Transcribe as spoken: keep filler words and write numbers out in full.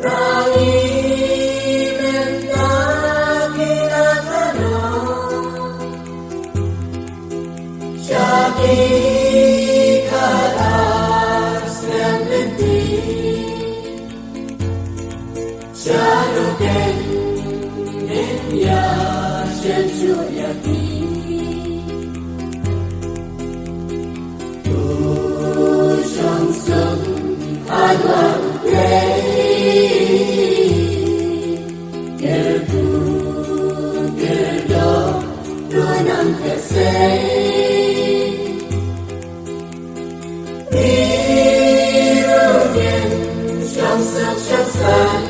Rangi mynta ki la khano sha ki khatar snem lynti. Sha no ken nen ya shen shu ya ki. Tu shong sung adwa u Ker tu ker do tu nang ker sei. Ni ru ken shong suk shong san.